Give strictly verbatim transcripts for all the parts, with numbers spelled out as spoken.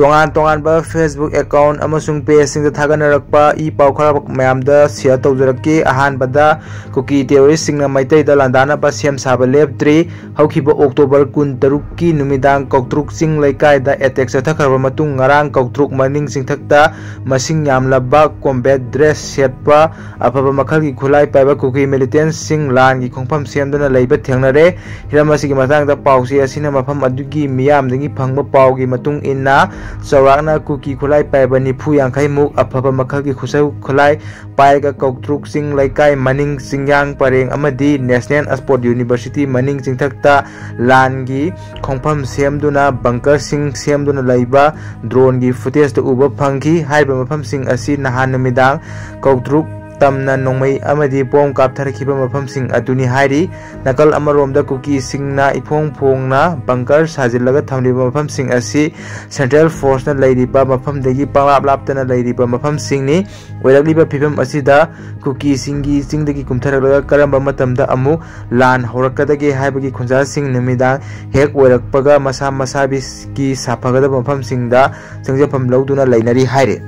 ꯇꯣꯉꯥꯟ ꯇꯣꯉꯥꯟꯕ Facebook account ꯑꯃꯁꯨꯡ pageꯁꯤꯡꯗ ꯊꯥꯒꯠꯅꯔꯛꯄ ꯏ ꯄꯥꯎ ꯈꯔ ꯃꯌꯥꯝꯗ share ꯇꯧꯖꯔꯛꯀꯦ꯫ ꯑꯍꯥꯟꯕꯗ, ꯀꯨꯀꯤ terroristꯁꯤꯡꯅ ꯃꯩꯇꯩꯗ ꯂꯥꯟꯗꯥꯅꯕ ꯁꯦꯝ ꯁꯥꯕ ꯂꯦꯞꯇ꯭ꯔꯤ꯫ ꯍꯧꯈꯤꯕ October ꯀꯨꯟꯇꯔꯨꯛꯀꯤ ꯅꯨꯃꯤꯗꯥꯡ ꯀꯧꯇ꯭ꯔꯨꯛ ꯆꯤꯡ ꯂꯩꯀꯥꯏꯗ attack ꯆꯠꯊꯈ꯭ꯔꯕ ꯃꯇꯨꯡ, ꯉꯔꯥꯡ ꯀꯧꯇ꯭ꯔꯨꯛ ꯃꯅꯤꯡ ꯆꯤꯡꯊꯛꯇ ꯃꯁꯤꯡ ꯌꯥꯝꯂꯕ combat dress ꯁꯦꯠꯄ ꯑꯐꯕ ꯃꯈꯜꯒꯤ ꯈꯨꯠꯂꯥꯏ ꯄꯥꯏꯕ ꯀꯨꯀꯤ militantꯁꯤꯡ ꯂꯥꯟꯒꯤ ꯈꯣꯡꯐꯝ ꯁꯦꯝꯗꯨꯅ ꯂꯩꯕ ꯊꯦꯡꯅꯔꯦ꯫ ꯍꯤꯔꯝ ꯑꯁꯤꯒꯤ ꯃꯇꯥꯡꯗ ꯄꯥꯎꯆꯦ ꯑꯁꯤꯅ ꯃꯐꯝ ꯑꯗꯨꯒꯤ ꯃꯤꯌꯥꯝꯗꯒꯤ ꯐꯪꯕ ꯄꯥꯎꯒꯤ ꯃꯇꯨꯡ ꯏꯟꯅ, ꯆꯥꯎꯔꯥꯛꯅ ꯀꯨꯀꯤ ꯈꯨꯠꯂꯥꯏ ꯄꯥꯏꯕ ꯅꯤꯐꯨ ꯌꯥꯡꯈꯩ ꯃꯨꯛ ꯑꯐꯕ ꯃꯈꯜꯒꯤ ꯈꯨꯠꯁꯧ ꯈꯨꯠꯂꯥꯏ ꯄꯥꯏꯔꯒ ꯀꯧꯇ꯭ꯔꯨꯛ ꯆꯤꯡ ꯂꯩꯀꯥꯏ ꯃꯅꯤꯡ ꯆꯤꯡꯌꯥꯡ ꯄꯔꯦꯡ ꯑꯃꯗꯤ National Sports University ꯃꯅꯤꯡ ꯆꯤꯡꯊꯛꯇ ꯂꯥꯟꯒꯤ ꯈꯣꯡꯐꯝ ꯁꯦꯝꯗꯨꯅ bunkerꯁꯤꯡ ꯁꯦꯝꯗꯨꯅ ꯂꯩꯕ droneꯒꯤ footageꯇ ꯎꯕ ꯐꯪꯈꯤ꯫ ꯍꯥꯏꯔꯤꯕ ꯃꯐꯝꯁꯤꯡ ꯑꯁꯤ ꯅꯍꯥꯟ ꯅꯨꯃꯤꯗꯥꯡ ꯀꯧꯇ꯭ꯔꯨꯛ ꯇꯝꯅ ꯅꯣꯡꯃꯩ ꯑꯃꯗꯤ bomb ꯀꯥꯞꯊꯔꯛꯈꯤꯕ ꯃꯐꯝꯁꯤꯡ ꯑꯗꯨꯅꯤ ꯍꯥꯏꯔꯤ꯫ ꯅꯥꯀꯜ ꯑꯃꯔꯣꯝꯗ ꯀꯨꯀꯤꯁꯤꯡꯅ ꯏꯐꯣꯡ ꯐꯣꯡꯅ bunker ꯁꯥꯖꯤꯜꯂꯒ ꯊꯝꯂꯤꯕ ꯃꯐꯝꯁꯤꯡ ꯑꯁꯤ Central Forceꯅ ꯂꯩꯔꯤꯕ ꯃꯐꯝꯗꯒꯤ ꯄꯪꯂꯥꯞ ꯂꯥꯞꯇꯅ ꯂꯩꯔꯤꯕ ꯃꯐꯝꯁꯤꯡꯅꯤ꯫ ꯑꯣꯏꯔꯛꯂꯤꯕ ꯐꯤꯕꯝ ꯑꯁꯤꯗ ꯀꯨꯀꯤꯁꯤꯡꯒꯤ ꯆꯤꯡꯗꯒꯤ ꯀꯨꯝꯊꯔꯛꯂꯒ ꯀꯔꯝꯕ ꯃꯇꯝꯗ ꯑꯃꯨꯛ ꯂꯥꯟ ꯍꯧꯔꯛꯀꯗꯒꯦ ꯍꯥꯏꯕꯒꯤ ꯈꯣꯟꯖꯦꯜꯁꯤꯡ ꯅꯨꯃꯤꯗꯥꯡ ꯍꯦꯛ ꯑꯣꯏꯔꯛꯄꯒ ꯃꯁꯥ ꯃꯁꯥꯒꯤ ꯁꯥꯐꯒꯗꯕ ꯃꯐꯝꯁꯤꯡꯗ ꯆꯪꯖꯐꯝ ꯂꯧꯗꯨꯅ ꯂꯩꯅꯔꯤ ꯍꯥꯏꯔꯤ꯫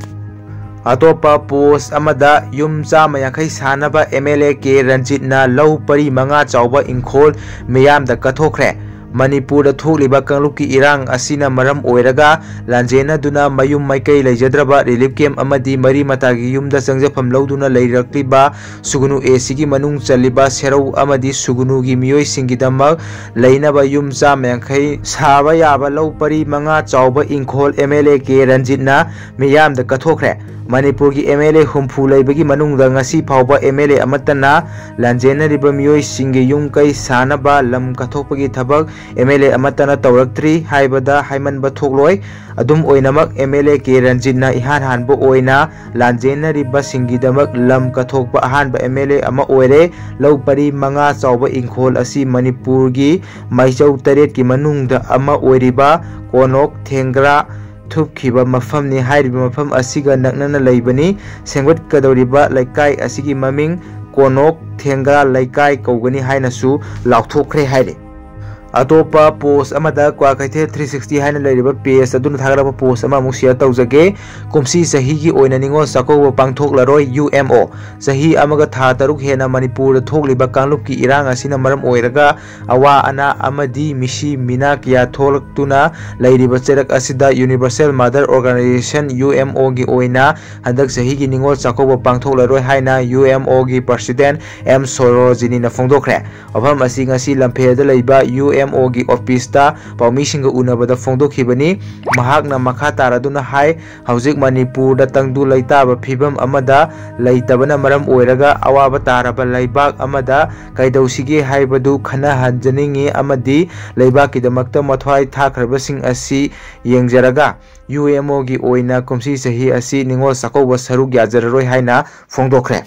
ꯑꯇꯣꯞꯄ post ꯑꯃꯗ, ꯌꯨꯝ ꯆꯥꯝꯃ ꯌꯥꯡꯈꯩ ꯁꯥꯅꯕ MLA ꯀꯦ ꯔꯟꯖꯤꯠꯅ ꯂꯧ ꯄꯔꯤ ꯃꯉꯥ ꯆꯥꯎꯕ ꯏꯪꯈꯣꯜ ꯃꯤꯌꯥꯝꯗ ꯀꯠꯊꯣꯛꯈ꯭ꯔꯦ꯫ ꯃꯅꯤꯄꯨꯔꯗ ꯊꯣꯛꯂꯤꯕ ꯀꯥꯡꯂꯨꯞꯀꯤ ꯏꯔꯥꯡ ꯑꯁꯤꯅ ꯃꯔꯝ ꯑꯣꯏꯔꯒ ꯂꯥꯟꯖꯦꯟꯅꯗꯨꯅ ꯃꯌꯨꯝ ꯃꯥꯏꯀꯩ ꯂꯩꯖꯗ꯭ꯔꯕ relief camp ꯑꯃꯗꯤ ꯃꯔꯤ ꯃꯇꯥꯒꯤ ꯌꯨꯝꯗ ꯆꯪꯖꯐꯝ ꯂꯧꯗꯨꯅ ꯂꯩꯔꯛꯂꯤꯕ ꯁꯨꯒꯅꯨ ꯑꯦꯁꯤꯒꯤ ꯃꯅꯨꯡ ꯆꯜꯂꯤꯕ ꯁꯦꯔꯧ ꯑꯃꯗꯤ ꯁꯨꯒꯅꯨꯒꯤ ꯃꯤꯑꯣꯏꯁꯤꯡꯒꯤꯗꯃꯛ ꯂꯩꯅꯕ ꯌꯨꯝ ꯆꯥꯝꯃ ꯌꯥꯡꯈꯩ ꯁꯥꯕ ꯌꯥꯕ ꯂꯧ ꯄꯔꯤ ꯃꯉꯥ ꯆꯥꯎꯕ ꯏꯪꯈꯣꯜ MLA ꯀꯦ ꯔꯟꯖꯤꯠꯅ ꯃꯤꯌꯥꯝꯗ ꯀꯠꯊꯣꯛꯈ꯭ꯔꯦ꯫ ꯃꯅꯤꯄꯨꯔꯒꯤ MLA ꯍꯨꯝꯐꯨ ꯂꯩꯕꯒꯤ ꯃꯅꯨꯡꯗ ꯉꯁꯤ ꯐꯥꯎꯕ MLA ꯑꯃꯠꯇꯅ ꯂꯥꯟꯖꯦꯟꯅꯔꯤꯕ ꯃꯤꯑꯣꯏꯁꯤꯡꯒꯤ ꯌꯨꯝ ꯀꯩ ꯁꯥꯅꯕ ꯂꯝ ꯀꯠꯊꯣꯛꯄꯒꯤ ꯊꯕꯛ MLA ꯑꯃꯠꯇꯅ ꯇꯧꯔꯛꯇ꯭ꯔꯤ ꯍꯥꯏꯕꯗ ꯍꯥꯏꯃꯟꯕ ꯊꯣꯛꯂꯣꯏ꯫ ꯑꯗꯨꯝ ꯑꯣꯏꯅꯃꯛ, MLA ꯀꯦ ꯔꯟꯖꯤꯠꯅ ꯏꯍꯥꯟ ꯍꯥꯟꯕ ꯑꯣꯏꯅ ꯂꯥꯟꯖꯦꯟꯅꯔꯤꯕꯁꯤꯡꯒꯤꯗꯃꯛ ꯂꯝ ꯀꯠꯊꯣꯛꯄ ꯑꯍꯥꯟꯕ MLA ꯑꯃ ꯑꯣꯏꯔꯦ꯫ ꯂꯧ ꯄꯔꯤ ꯃꯉꯥ ꯆꯥꯎꯕ ꯏꯪꯈꯣꯜ ꯑꯁꯤ ꯃꯅꯤꯄꯨꯔꯒꯤ ꯃꯥꯏꯆꯧ ꯇꯔꯦꯠꯀꯤ ꯃꯅꯨꯡꯗ ꯑꯃ ꯑꯣꯏꯔꯤꯕ ꯀꯣꯅꯣꯛ ꯊꯦꯡꯒ꯭ꯔꯥ ꯊꯨꯞꯈꯤꯕ ꯃꯐꯝꯅꯤ꯫ ꯍꯥꯏꯔꯤꯕ ꯃꯐꯝ ꯑꯁꯤꯒ ꯅꯛꯅꯅ ꯂꯩꯕꯅꯤ꯫ ꯁꯦꯝꯒꯠꯀꯗꯧꯔꯤꯕ ꯂꯩꯀꯥꯏ ꯑꯁꯤꯒꯤ ꯃꯃꯤꯡ ꯀꯣꯅꯣꯛ ꯊꯦꯡꯒ꯭ꯔꯥ ꯂꯩꯀꯥꯏ ꯀꯧꯒꯅꯤ ꯍꯥꯏꯅꯁꯨ ꯂꯥꯎꯊꯣꯛꯈ꯭ꯔꯦ ꯍꯥꯏꯔꯤ꯫ ꯑꯇꯣꯞꯄ ꯄꯣꯁ ꯑꯃꯗ ꯀ꯭ꯋꯥꯀꯩꯊꯦꯜ ꯊ꯭ꯔꯤ ꯁꯤꯛꯁꯇꯤ ꯍꯥꯏꯅ ꯂꯩꯔꯤꯕ ꯄꯦꯖ ꯑꯗꯨꯅ ꯊꯥꯒꯠꯂꯛꯄ ꯄꯣꯁ ꯑꯃ ꯑꯃꯨꯛ ꯁꯤꯌꯔ ꯇꯧꯖꯒꯦ꯫ ꯀꯨꯝꯁꯤ ꯆꯍꯤꯒꯤ ꯑꯣꯏꯅ ꯅꯤꯉꯣꯜ ꯆꯥꯛꯀꯧꯕ ꯄꯥꯡꯊꯣꯛꯂꯔꯣꯏ, ꯌꯨ ꯑꯦꯝ ꯑꯣ꯫ ꯆꯍꯤ ꯑꯃꯒ ꯊꯥ ꯇꯔꯨꯛ ꯍꯦꯟꯅ ꯃꯅꯤꯄꯨꯔꯗ ꯊꯣꯛꯂꯤꯕ ꯀꯥꯡꯂꯨꯞꯀꯤ ꯏꯔꯥꯡ ꯑꯁꯤꯅ ꯃꯔꯝ ꯑꯣꯏꯔꯒ ꯑꯋꯥ ꯑꯅꯥ ꯑꯃꯗꯤ ꯃꯤꯁꯤ ꯃꯤꯅꯥ ꯀꯌꯥ ꯊꯣꯛꯂꯛꯇꯨꯅ ꯂꯩꯔꯤꯕ ꯆꯩꯔꯛ ꯑꯁꯤꯗ Universal Mother Organization, U M ꯑꯣꯒꯤ ꯑꯣꯏꯅ ꯍꯟꯗꯛ ꯆꯍꯤꯒꯤ ꯅꯤꯉꯣꯜ ꯆꯥꯛꯀꯧꯕ ꯄꯥꯡꯊꯣꯛꯂꯔꯣꯏ ꯍꯥꯏꯅ ꯌꯨ ꯑꯦꯝ ꯑꯣꯒꯤ ꯄ꯭ꯔꯁꯤꯗꯦꯟ ꯑꯦꯝ ꯁꯣꯔꯣꯖꯤꯅꯤꯅ ꯐꯣꯡꯗꯣꯛꯈ꯭ꯔꯦ꯫ ꯋꯥꯐꯝ ꯑꯁꯤ ꯉꯁꯤ ꯂꯝꯐꯦꯜꯗ ꯂꯩꯕ ꯌꯨ ꯑꯦꯝ ꯑꯣꯒꯤ ꯑꯣꯐꯤꯁꯇ ꯄꯥꯎꯃꯤꯁꯤꯡꯒ ꯎꯅꯕꯗ ꯐꯣꯡꯗꯣꯛꯈꯤꯕꯅꯤ꯫ ꯃꯍꯥꯛꯅ ꯃꯈꯥ ꯇꯥꯔꯗꯨꯅ ꯍꯥꯏ, ꯍꯧꯖꯤꯛ ꯃꯅꯤꯄꯨꯔꯗ ꯇꯪꯗꯨ ꯂꯩꯇꯥꯕ ꯐꯤꯕꯝ ꯑꯃꯗ ꯂꯩꯇꯕꯅ ꯃꯔꯝ ꯑꯣꯏꯔꯒ ꯑꯋꯥꯕ ꯇꯥꯔꯕ ꯂꯩꯕꯥꯛ ꯑꯃꯗ ꯀꯩꯗꯧꯁꯤꯒꯦ ꯍꯥꯏꯕꯗꯨ ꯈꯟꯅꯍꯟꯖꯅꯤꯡꯏ ꯑꯃꯗꯤ ꯂꯩꯕꯥꯛꯀꯤꯗꯃꯛꯇ ꯃꯊ꯭ꯋꯥꯏ ꯊꯥꯈ꯭ꯔꯕꯁꯤꯡ ꯑꯁꯤ ꯌꯦꯡꯖꯔꯒ ꯌꯨ ꯑꯦꯝ ꯑꯣꯒꯤ ꯑꯣꯏꯅ ꯀꯨꯝꯁꯤ ꯆꯍꯤ ꯑꯁꯤ ꯅꯤꯉꯣꯜ ꯆꯥꯛꯀꯧꯕ ꯁꯔꯨꯛ ꯌꯥꯖꯔꯔꯣꯏ ꯍꯥꯏꯅ ꯐꯣꯡꯗꯣꯛꯈ꯭ꯔꯦ꯫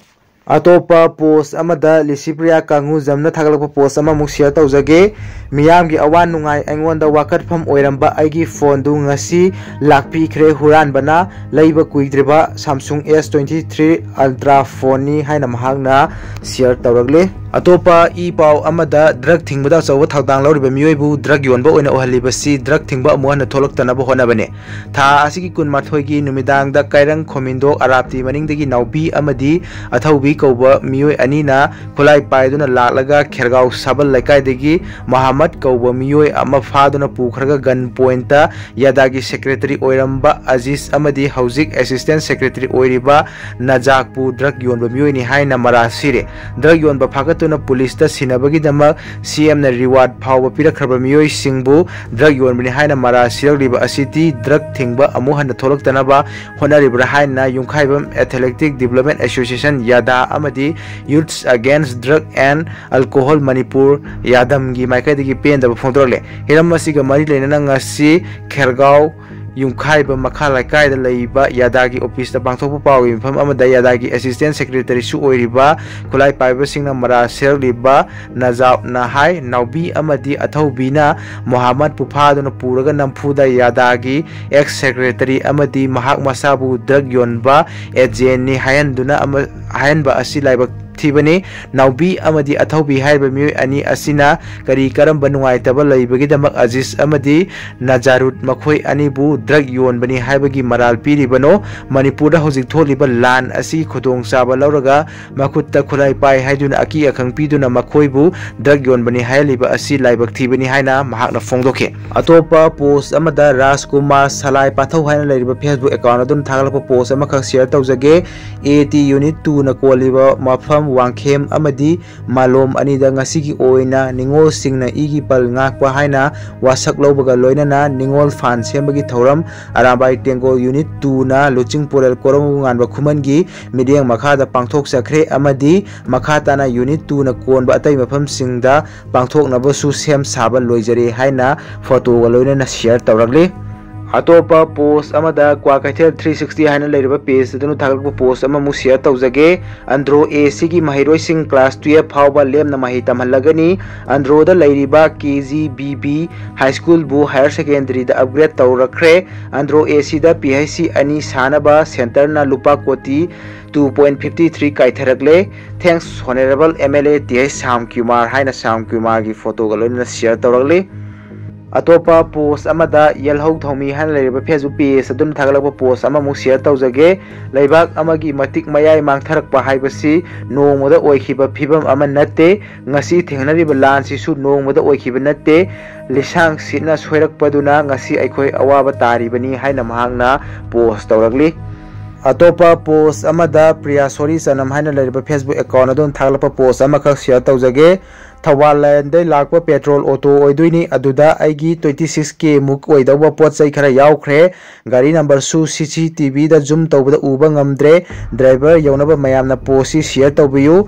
ꯑꯇꯣꯞꯄ ꯄꯣꯁ ꯑꯃꯗ ꯂꯤꯁꯤꯄ꯭ꯔꯤꯌꯥ ꯀꯥꯡꯉꯨꯖꯝꯅ ꯊꯥꯒꯠꯂꯛꯄ ꯄꯣꯁ ꯑꯃꯃꯨꯛ ꯁꯤꯌꯔ ꯇꯧꯖꯒꯦ꯫ ꯃꯤꯌꯥꯝꯒꯤ ꯑꯋꯥ ꯅꯨꯡꯉꯥꯏ ꯑꯩꯉꯣꯟꯗ ꯋꯥꯀꯠꯐꯝ ꯑꯣꯏꯔꯝꯕ ꯑꯩꯒꯤ ꯐꯣꯟꯗꯨ ꯉꯁꯤ ꯂꯥꯛꯄꯤꯈ꯭ꯔꯦ꯫ ꯍꯨꯔꯥꯟꯕꯅ ꯂꯩꯕ ꯀꯨꯏꯗ꯭ꯔꯤꯕ Samsung S twenty three Ultra phoneꯅꯤ ꯍꯥꯏꯅ ꯃꯍꯥꯛꯅ ꯁꯤꯌꯔ ꯇꯧꯔꯛꯂꯤ꯫ ꯑꯇꯣꯞꯄ ꯏ ꯄꯥꯎ ꯑꯃꯗ ꯗ꯭ꯔꯒ ꯊꯤꯡꯕꯗ ꯑꯆꯧꯕ ꯊꯧꯗꯥꯡ ꯂꯧꯔꯤꯕ ꯃꯤꯑꯣꯏꯕꯨ ꯗ꯭ꯔꯒ ꯌꯣꯟꯕ ꯑꯣꯏꯅ ꯎꯍꯜꯂꯤꯕꯁꯤ ꯗ꯭ꯔꯒ ꯊꯤꯡꯕ ꯑꯃꯨꯛ ꯍꯟꯅ ꯊꯣꯛꯂꯛꯇꯅꯕ ꯍꯣꯠꯅꯕꯅꯤ꯫ ꯊꯥ ꯑꯁꯤꯒꯤ ꯀꯨꯟꯃꯥꯊꯣꯏꯒꯤ ꯅꯨꯃꯤꯗꯥꯡꯗ ꯀꯩꯔꯪ ꯈꯣꯃꯤꯟꯗꯣꯛ ꯑꯔꯥꯞꯇꯤ ꯃꯅꯤꯡꯗꯒꯤ ꯅꯥꯎꯕꯤ ꯑꯃꯗꯤ ꯑꯊꯧꯕꯤ ꯀꯧꯕ ꯃꯤꯑꯣꯏ ꯑꯅꯤꯅ ꯈꯨꯠꯂꯥꯏ ꯄꯥꯏꯗꯨꯅ ꯂꯥꯛꯂꯒ ꯈꯦꯔꯒꯥꯎ ꯁꯥꯕꯜ ꯂꯩꯀꯥꯏꯗꯒꯤ ꯃꯣꯍꯥꯃꯠ ꯀꯧꯕ ꯃꯤꯑꯣꯏ ꯑꯃ ꯐꯥꯗꯨꯅ ꯄꯨꯈ꯭ꯔꯒ ꯒꯟ ꯄꯣꯏꯟꯠꯇ ꯌꯥꯗꯥꯒꯤ ꯁꯦꯀ꯭ꯔꯦꯇꯔꯤ ꯑꯣꯏꯔꯝꯕ ꯑꯖꯤꯖ ꯑꯃꯗꯤ ꯍꯧꯖꯤꯛ ꯑꯦꯁꯤꯁꯇꯦꯟꯠ ꯁꯦꯀ꯭ꯔꯦꯇꯔꯤ ꯑꯣꯏꯔꯤꯕ ꯅꯖꯥꯛꯄꯨ ꯗ꯭ꯔꯒ ꯌꯣꯟꯕ ꯃꯤꯑꯣꯏꯅꯤ ꯍꯥꯏꯅ ꯃꯔꯥꯜ ꯁꯤꯔꯦ꯫ ꯗ꯭ꯔꯒ ꯌꯣꯟꯕ ꯐꯥꯒꯠꯇꯨꯅ ꯄꯨꯂꯤꯁꯇ ꯁꯤꯟꯅꯕꯒꯤꯗꯃꯛ ꯁꯤ ꯑꯦꯝꯅ ꯔꯤꯋꯥꯔꯗ ꯐꯥꯎꯕ ꯄꯤꯔꯛꯈ꯭ꯔꯕ ꯃꯤꯑꯣꯏꯁꯤꯡꯕꯨ ꯗ꯭ꯔꯒ ꯌꯣꯟꯕꯅꯤ ꯍꯥꯏꯅ ꯃꯔꯥꯜ ꯁꯤꯔꯛꯂꯤꯕ ꯑꯁꯤꯗꯤ ꯗ꯭ꯔꯒ ꯊꯤꯡꯕ ꯑꯃꯨꯛ ꯍꯟꯅ ꯊꯣꯛꯂꯛꯇꯅꯕ ꯍꯣꯠꯅꯔꯤꯕ꯭ꯔꯥ ꯍꯥꯏꯅ ꯌꯨꯝꯈꯥꯏꯕꯝ Athletic Development Association, ꯌꯥꯗꯥ, ꯑꯃꯗꯤ Youths Against Drug and Alcohol Manipur, ꯌꯥꯗꯝꯒꯤ ꯃꯥꯏꯀꯩꯗꯒꯤ ꯄꯦꯟꯗꯕ ꯐꯣꯡꯗꯣꯔꯛꯂꯦ꯫ ꯍꯤꯔꯝ ꯑꯁꯤꯒ ꯃꯔꯤ ꯂꯩꯅꯅ ꯉꯁꯤ ꯈꯦꯔꯒꯥꯎ ꯌꯨꯝꯈꯥꯏꯕ ꯃꯈꯥ ꯂꯩꯀꯥꯏꯗ ꯂꯩꯕ ꯌꯥꯗꯥꯒꯤ ꯑꯣꯐꯤꯁꯇ ꯄꯥꯡꯊꯣꯛꯄ ꯄꯥꯎꯒꯤ ꯃꯤꯐꯝ ꯑꯃꯗ ꯌꯥꯗꯥꯒꯤ ꯑꯦꯁꯤꯁꯇꯦꯟꯠ ꯁꯦꯀ꯭ꯔꯦꯇꯔꯤꯁꯨ ꯑꯣꯏꯔꯤꯕ ꯈꯨꯠꯂꯥꯏ ꯄꯥꯏꯕꯁꯤꯡꯅ ꯃꯔꯥꯜ ꯁꯤꯔꯛꯂꯤꯕ ꯅꯖꯥꯞꯅ ꯍꯥꯏ, ꯅꯥꯎꯕꯤ ꯑꯃꯗꯤ ꯑꯊꯧꯕꯤꯅ ꯃꯣꯍꯥꯃꯠꯄꯨ ꯐꯥꯗꯨꯅ ꯄꯨꯔꯒ ꯅꯝꯐꯨꯗ ꯌꯥꯗꯥꯒꯤ ꯑꯦꯛꯁ ꯁꯦꯀ꯭ꯔꯦꯇꯔꯤ ꯑꯃꯗꯤ ꯃꯍꯥꯛ ꯃꯁꯥꯕꯨ ꯗ꯭ꯔꯒ ꯌꯣꯟꯕ ꯑꯦꯖꯦꯟꯠꯅꯤ ꯍꯥꯏꯍꯟꯗꯨꯅ ꯑꯃ-, ꯍꯥꯏꯍꯟꯕ ꯑꯁꯤ ꯂꯥꯏꯕꯛ ꯊꯤꯕꯅꯤ꯫ ꯅꯥꯎꯕꯤ ꯑꯃꯗꯤ ꯑꯊꯧꯕꯤ ꯍꯥꯏꯔꯤꯕ ꯃꯤꯑꯣꯏ ꯑꯅꯤ ꯑꯁꯤꯅ ꯀꯔꯤ ꯀꯔꯝꯕ ꯅꯨꯡꯉꯥꯏꯇꯕ ꯂꯩꯕꯒꯤꯗꯃꯛ ꯑꯖꯤꯁ ꯑꯃꯗꯤ ꯅꯖꯥꯔꯨꯠ ꯃꯈꯣꯏ ꯑꯅꯤꯕꯨ ꯗ꯭ꯔꯒ ꯌꯣꯟꯕꯅꯤ ꯍꯥꯏꯕꯒꯤ ꯃꯔꯥꯜ ꯄꯤꯔꯤꯕꯅꯣ? ꯃꯅꯤꯄꯨꯔꯗ ꯍꯧꯖꯤꯛ ꯊꯣꯛꯂꯤꯕ ꯂꯥꯟ ꯑꯁꯤꯒꯤ ꯈꯨꯗꯣꯡꯆꯥꯕ ꯂꯧꯔꯒ ꯃꯈꯨꯠꯇ ꯈꯨꯠꯂꯥꯏ ꯄꯥꯏ ꯍꯥꯏꯗꯨꯅ ꯑꯀꯤ ꯑꯈꯪ ꯄꯤꯗꯨꯅ ꯃꯈꯣꯏꯕꯨ ꯗ꯭ꯔꯒ ꯌꯣꯟꯕꯅꯤ ꯍꯥꯏꯍꯜꯂꯤꯕ ꯑꯁꯤ ꯂꯥꯏꯕꯛ ꯊꯤꯕꯅꯤ ꯍꯥꯏꯅ ꯃꯍꯥꯛꯅ ꯐꯣꯡꯗꯣꯛꯈꯤ꯫ ꯑꯇꯣꯞꯄ ꯄꯣꯁ ꯑꯃꯗ ꯔꯥꯖꯀꯨꯃꯥꯔ ꯁꯂꯥꯏ ꯄꯥꯊꯧ ꯍꯥꯏꯅ ꯂꯩꯔꯤꯕ ꯐꯦꯁꯕꯨꯛ ꯑꯦꯀꯥꯎꯟ ꯑꯗꯨꯅ ꯊꯥꯒꯠꯂꯛꯄ ꯄꯣꯁ ꯑꯃꯈꯛ ꯁꯤꯌꯔ ꯇꯧꯖꯒꯦ꯫ ꯑꯦ ꯇꯤ ꯌꯨꯅꯤꯠ ꯇꯨꯅ ꯀꯣꯜꯂꯤꯕ ꯃꯐꯝ ꯋꯥꯡꯈꯦꯝ ꯑꯃꯗꯤ ꯃꯥꯂꯣꯝ ꯑꯅꯤꯗ ꯉꯁꯤꯒꯤ ꯑꯣꯏꯅ ꯅꯤꯉꯣꯜꯁꯤꯡꯅ ꯏꯒꯤ ꯄꯜ ꯉꯥꯛꯄ ꯍꯥꯏꯅ ꯋꯥꯁꯛ ꯂꯧꯕꯒ ꯂꯣꯏꯅꯅ ꯅꯤꯉꯣꯜ ꯐꯥꯟ ꯁꯦꯝꯕꯒꯤ ꯊꯧꯔꯝ ꯑꯔꯥꯝꯕꯥꯏ ꯇꯦꯡꯒꯣꯜ ꯌꯨꯅꯤꯠ ꯇꯨꯅ ꯂꯨꯆꯤꯡꯄꯨꯔꯦꯜ ꯀꯣꯔꯧꯉꯥꯟꯕ ꯈꯨꯃꯟꯒꯤ ꯃꯤꯠꯌꯦꯡ ꯃꯈꯥꯗ ꯄꯥꯡꯊꯣꯛꯆꯈ꯭ꯔꯦ ꯑꯃꯗꯤ ꯃꯈꯥ ꯇꯥꯅ ꯌꯨꯅꯤꯠ ꯇꯨꯅ ꯀꯣꯟꯕ ꯑꯇꯩ ꯃꯐꯝꯁꯤꯡꯗ ꯄꯥꯡꯊꯣꯛꯅꯕꯁꯨ ꯁꯦꯝ ꯁꯥꯕ ꯂꯣꯏꯖꯔꯦ ꯍꯥꯏꯅ ꯐꯣꯇꯣꯒ ꯂꯣꯏꯅꯅ ꯁꯤꯌꯔ ꯇꯧꯔꯛꯂꯤ꯫ ꯑꯇꯣꯞꯄ ꯄꯣꯁ ꯑꯃꯗ ꯀ꯭ꯋꯥꯀꯩꯊꯦꯜ ꯊ꯭ꯔꯤ ꯁꯤꯛꯁꯇꯤ ꯍꯥꯏꯅ ꯂꯩꯔꯤꯕ ꯄꯦꯖ ꯑꯗꯨꯅ ꯊꯥꯒꯠꯂꯛꯄ ꯄꯣꯁ ꯑꯃꯃꯨꯛ ꯁꯤꯌꯔ ꯇꯧꯖꯒꯦ꯫ ꯑꯟꯗ꯭ꯔꯣ ꯑꯦ ꯁꯤꯒꯤ ꯃꯍꯩꯔꯣꯏꯁꯤꯡ ꯀ꯭ꯂꯥꯁ ꯇꯨꯌꯦꯜꯐ ꯐꯥꯎꯕ ꯂꯦꯝꯅ ꯃꯍꯩ ꯇꯝꯍꯜꯂꯒꯅꯤ꯫ ꯑꯟꯗ꯭ꯔꯣꯗ ꯂꯩꯔꯤꯕ K G B B high ꯁ꯭ꯀꯨꯜꯕꯨ ꯍꯥꯌꯔ ꯁꯦꯀꯦꯟꯗꯔꯤꯗ ꯑꯞꯒ꯭ꯔꯦꯗ ꯇꯧꯔꯛꯈ꯭ꯔꯦ꯫ ꯑꯟꯗ꯭ꯔꯣ ꯑꯦ ꯁꯤꯗ ꯄꯤ ꯑꯩꯆ ꯁꯤ ꯑꯅꯤ ꯁꯥꯅꯕ ꯁꯦꯟꯇꯔꯅ ꯂꯨꯄꯥ ꯀꯣꯇꯤ ꯇꯨ ꯄꯣꯏꯟ ꯐꯤꯐꯇꯤ ꯊ꯭ꯔꯤ ꯀꯥꯏꯊꯔꯛꯂꯦ꯫ Thanks Honourable M L A T H Shyam Kumar ꯍꯥꯏꯅ ꯁ꯭ꯌꯥꯝ ꯀꯨꯃꯥꯔꯒꯤ ꯐꯣꯇꯣꯒ ꯂꯣꯏꯅꯅ ꯁꯤꯌꯔ ꯇꯧꯔꯛꯂꯤ꯫ ꯑꯇꯣꯞꯄ ꯄꯣꯁ ꯑꯃꯗ ꯌꯦꯜꯍꯧ ꯊꯧꯃꯤ ꯍꯥꯏꯅ ꯂꯩꯔꯤꯕ ꯐꯦꯁꯕꯨꯛ ꯄꯦꯖ ꯑꯗꯨꯅ ꯊꯥꯒꯠꯂꯛꯄ ꯄꯣꯁ ꯑꯃꯃꯨꯛ ꯁꯤꯌꯔ ꯇꯧꯖꯒꯦ꯫ ꯂꯩꯕꯥꯛ ꯑꯃꯒꯤ ꯃꯇꯤꯛ ꯃꯌꯥꯏ ꯃꯥꯡꯊꯔꯛꯄ ꯍꯥꯏꯕꯁꯤ ꯅꯣꯡꯃꯗ ꯑꯣꯏꯈꯤꯕ ꯐꯤꯕꯝ ꯑꯃ ꯅꯠꯇꯦ꯫ ꯉꯁꯤ ꯊꯦꯡꯅꯔꯤꯕ ꯂꯥꯟꯁꯤꯁꯨ ꯅꯣꯡꯃꯗ ꯑꯣꯏꯈꯤꯕ ꯅꯠꯇꯦ꯫ ꯂꯤꯁꯥꯡ ꯁꯤꯠꯅ ꯁꯣꯏꯔꯛꯄꯗꯨꯅ ꯉꯁꯤ ꯑꯩꯈꯣꯏ ꯑꯋꯥꯕ ꯇꯥꯔꯤꯕꯅꯤ ꯍꯥꯏꯅ ꯃꯍꯥꯛꯅ ꯄꯣꯁ ꯇꯧꯔꯛꯂꯤ꯫ ꯑꯇꯣꯞꯄ ꯄꯣꯁ ꯑꯃꯗ ꯄ꯭ꯔꯤꯌꯥ ꯁꯣꯔꯤ ꯆꯅꯝ ꯍꯥꯏꯅ ꯂꯩꯔꯤꯕ ꯐꯦꯁꯕꯨꯛ ꯑꯦꯀꯥꯎꯟ ꯑꯗꯨꯅ ꯊꯥꯒꯠꯂꯛꯄ ꯄꯣꯁ ꯑꯃꯈꯛ ꯁꯤꯌꯔ ꯇꯧꯖꯒꯦ꯫ ꯊꯧꯕꯥꯜ ꯂꯥꯏꯟꯗꯩ ꯂꯥꯛꯄ ꯄꯦꯇ꯭ꯔꯣꯜ ꯑꯣꯇꯣ ꯑꯣꯏꯗꯣꯏꯅꯤ꯫ ꯑꯗꯨꯗ ꯑꯩꯒꯤ ꯇ꯭ꯋꯦꯟꯇꯤ ꯁꯤꯛꯁ ꯀꯦ ꯃꯨꯛ ꯑꯣꯏꯗꯧꯕ ꯄꯣꯠ ꯆꯩ ꯈꯔ ꯌꯥꯎꯈ꯭ꯔꯦ꯫ ꯒꯥꯔꯤ ꯅꯝꯕꯔꯁꯨ ꯁꯤ ꯁꯤ ꯇꯤ ꯚꯤꯗ ꯖꯨꯝ ꯇꯧꯕꯗ ꯎꯕ ꯉꯝꯗ꯭ꯔꯦ꯫ ꯗ꯭ꯔꯥꯏꯚꯔ ꯌꯧꯅꯕ ꯃꯌꯥꯝꯅ ꯄꯣꯁꯁꯤ ꯁꯤꯌꯔ ꯇꯧꯕꯤꯌꯨ꯫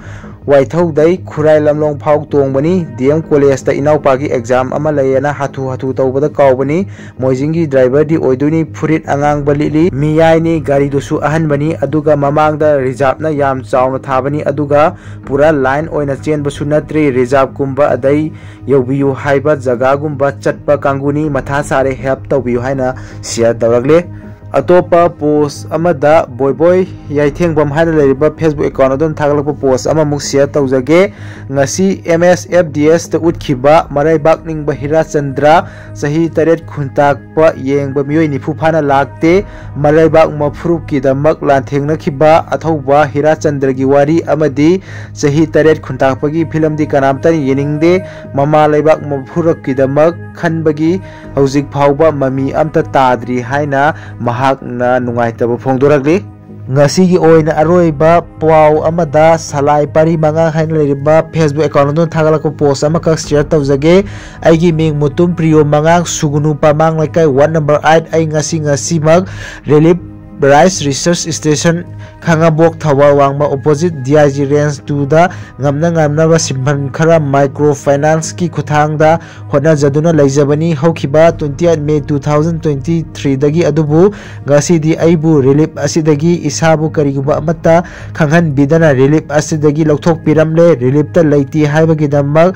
ꯋꯥꯏꯊꯧꯗꯩ ꯈꯨꯔꯥꯏ ꯂꯝꯂꯣꯡ ꯐꯥꯎ ꯇꯣꯡꯕꯅꯤ꯫ ꯗꯤ ꯑꯦꯝ ꯀꯣꯂꯦꯖꯇ ꯏꯅꯥꯎꯄꯥꯒꯤ ꯑꯦꯛꯖꯥꯝ ꯑꯃ ꯂꯩꯌꯦꯅ ꯍꯥꯊꯨ ꯍꯥꯊꯨ ꯇꯧꯕꯗ ꯀꯥꯎꯕꯅꯤ꯫ ꯃꯣꯏꯖꯤꯡꯒꯤ ꯗ꯭ꯔꯥꯏꯚꯔꯗꯤ ꯑꯣꯏꯗꯣꯏꯅꯤ꯫ ꯐꯨꯔꯤꯠ ꯑꯉꯥꯡꯕ ꯂꯤꯠꯂꯤ꯫ ꯃꯤꯌꯥꯏꯅꯤ꯫ ꯒꯥꯔꯤꯗꯨꯁꯨ ꯑꯍꯟꯕꯅꯤ꯫ ꯑꯗꯨꯒ ꯃꯃꯥꯡꯗ ꯔꯤꯖꯥꯞꯅ ꯌꯥꯝ ꯆꯥꯎꯅ ꯊꯥꯕꯅꯤ꯫ ꯑꯗꯨꯒ ꯄꯨꯔꯥ ꯂꯥꯏꯟ ꯑꯣꯏꯅ ꯆꯦꯟꯕꯁꯨ ꯅꯠꯇ꯭ꯔꯤ꯫ ꯔꯤꯖꯥꯞꯀꯨꯝꯕ ꯑꯗꯩ ꯌꯧꯕꯤꯌꯨ ꯍꯥꯏꯕ ꯖꯒꯥꯒꯨꯝꯕ ꯆꯠꯄ ꯀꯥꯡꯕꯨꯅꯤ꯫ ꯃꯊꯥ ꯁꯥꯔꯦ, ꯍꯦꯜꯞ ꯇꯧꯕꯤꯌꯨ ꯍꯥꯏꯅ ꯁꯤꯌꯔ ꯇꯧꯔꯛꯂꯦ꯫ ꯑꯇꯣꯞꯄ ꯄꯣꯁ ꯑꯃꯗ ꯕꯣꯏꯕꯣꯏ ꯌꯥꯏꯊꯦꯡꯕꯝ ꯍꯥꯏꯅ ꯂꯩꯔꯤꯕ ꯐꯦꯁꯕꯨꯛ ꯑꯦꯀꯥꯎꯟ ꯑꯗꯨꯅ ꯊꯥꯒꯠꯂꯛꯄ ꯄꯣꯁ ꯑꯃꯃꯨꯛ ꯁꯤꯌꯔ ꯇꯧꯖꯒꯦ꯫ ꯉꯁꯤ ꯑꯦꯝ ꯑꯦꯁ ꯑꯦꯐ ꯗꯤ ꯑꯦꯁꯇ ꯎꯠꯈꯤꯕ ꯃꯔꯩꯕꯥꯛ ꯅꯤꯡꯕ ꯍꯤꯔꯥꯆꯟꯗ꯭ꯔ, ꯆꯍꯤ ꯇꯔꯦꯠ ꯈꯨꯟꯇꯥꯛꯄ ꯌꯦꯡꯕ ꯃꯤꯑꯣꯏ ꯅꯤꯐꯨ ꯐꯥꯅ ꯂꯥꯛꯇꯦ꯫ ꯃꯔꯩꯕꯥꯛ ꯃꯐꯨꯔꯨꯞꯀꯤꯗꯃꯛ ꯂꯥꯟꯊꯦꯡꯅꯈꯤꯕ ꯑꯊꯧꯕ ꯍꯤꯔꯥꯆꯟꯗ꯭ꯔꯒꯤ ꯋꯥꯔꯤ ꯑꯃꯗꯤ ꯆꯍꯤ ꯇꯔꯦꯠ ꯈꯨꯟꯇꯥꯛꯄꯒꯤ ꯐꯤꯂꯝꯗꯤ ꯀꯅꯥꯝꯇꯅ ꯌꯦꯡꯅꯤꯡꯗꯦ꯫ ꯃꯃꯥ ꯂꯩꯕꯥꯛ ꯃꯐꯨꯔꯨꯞꯀꯤꯗꯃꯛ ꯈꯟꯕꯒꯤ ꯍꯧꯖꯤꯛ ꯐꯥꯎꯕ ꯃꯃꯤ ꯑꯝꯇ ꯇꯥꯗ꯭ꯔꯤ ꯍꯥꯏꯅ ꯃꯍꯥꯛꯅ ꯅꯨꯡꯉꯥꯏꯇꯕ ꯐꯣꯡꯗꯣꯔꯛꯂꯤ꯫ ꯉꯁꯤꯒꯤ ꯑꯣꯏꯅ ꯑꯔꯣꯏꯕ ꯄꯥꯎ ꯑꯃꯗ ꯁꯂꯥꯏ ꯄꯥꯔꯤ ꯃꯉꯥ ꯍꯥꯏꯅ ꯂꯩꯔꯤꯕ ꯐꯦꯁꯕꯨꯛ ꯑꯦꯀꯥꯎꯟ ꯑꯗꯨꯅ ꯊꯥꯒꯠꯂꯛꯄ ꯄꯣꯁ ꯑꯃꯈꯛ ꯁꯤꯌꯔ ꯇꯧꯖꯒꯦ꯫ ꯑꯩꯒꯤ ꯃꯤꯡ ꯃꯨꯇꯨꯝ ꯄ꯭ꯔꯤꯌꯣ ꯃꯉꯥꯡ, ꯁꯨꯒꯨꯅꯨ ꯄꯥꯃꯥꯡ ꯂꯩꯀꯥꯏ, ꯋꯥꯔꯗ ꯅꯝꯕꯔ ꯑꯥꯏꯠ꯫ ꯑꯩ ꯉꯁꯤ ꯉꯁꯤꯃꯛ relief rice resource station, Khangabok, Thoubal ꯋꯥꯡꯃ, opposite D I G range ꯇꯨꯗ ꯉꯝꯅ ꯉꯝꯅꯕ ꯁꯤꯟꯐꯝ ꯈꯔ ꯃꯥꯏꯀ꯭ꯔꯣ ꯐꯥꯏꯅꯥꯟꯁꯀꯤ ꯈꯨꯠꯊꯥꯡꯗ ꯍꯣꯠꯅꯖꯗꯨꯅ ꯂꯩꯖꯕꯅꯤ꯫ ꯍꯧꯈꯤꯕ twenty eight May two thousand twenty three ꯗꯒꯤ ꯑꯗꯨꯕꯨ ꯉꯁꯤꯗꯤ ꯑꯩꯕꯨ ꯔꯤꯂꯤꯐ ꯑꯁꯤꯗꯒꯤ ꯏꯁꯥꯕꯨ ꯀꯔꯤꯒꯨꯝꯕ ꯑꯃꯠꯇ ꯈꯪꯍꯟꯕꯤꯗꯅ ꯔꯤꯂꯤꯐ ꯑꯁꯤꯗꯒꯤ ꯂꯧꯊꯣꯛꯄꯤꯔꯝꯂꯦ꯫ ꯔꯤꯂꯤꯐꯇ ꯂꯩꯇꯦ ꯍꯥꯏꯕꯒꯤꯗꯃꯛ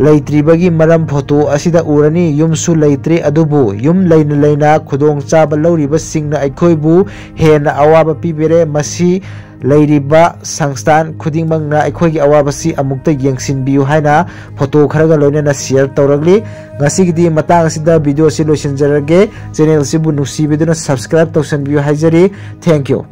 ꯂꯩꯇ꯭ꯔꯤꯕꯒꯤ ꯃꯔꯝ ꯐꯣꯇꯣ ꯑꯁꯤꯗ ꯎꯔꯅꯤ꯫ ꯌꯨꯝꯁꯨ ꯂꯩꯇ꯭ꯔꯦ, ꯑꯗꯨꯕꯨ ꯌꯨꯝ ꯂꯩꯅ ꯂꯩꯅ ꯈꯨꯗꯣꯡꯆꯥꯕ ꯂꯧꯔꯤꯕꯁꯤꯡꯅ ꯑꯩꯈꯣꯏꯕꯨ ꯍꯦꯟꯅ ꯑꯋꯥꯕ ꯄꯤꯕꯤꯔꯦ꯫ ꯃꯁꯤ ꯂꯩꯔꯤꯕ ꯁꯪꯁꯊꯥꯟ ꯈꯨꯗꯤꯡꯃꯛꯅ ꯑꯩꯈꯣꯏꯒꯤ ꯑꯋꯥꯕꯁꯤ ꯑꯃꯨꯛꯇ ꯌꯦꯡꯁꯤꯟꯕꯤꯌꯨ ꯍꯥꯏꯅ ꯐꯣꯇꯣ ꯈꯔꯒ ꯂꯣꯏꯅꯅ ꯁꯤꯌꯔ ꯇꯧꯔꯛꯂꯤ꯫ ꯉꯁꯤꯒꯤꯗꯤ ꯃꯇꯥꯡ ꯑꯁꯤꯗ ꯚꯤꯗꯤꯑꯣ ꯑꯁꯤ ꯂꯣꯏꯁꯤꯟꯖꯔꯒꯦ꯫ ꯆꯦꯅꯦꯜ ꯑꯁꯤꯕꯨ ꯅꯨꯡꯁꯤꯕꯤꯗꯨꯅ ꯁꯕꯁꯀ꯭ꯔꯥꯏꯕ ꯇꯧꯁꯟꯕꯤꯌꯨ ꯍꯥꯏꯖꯔꯤ꯫ Thank you꯫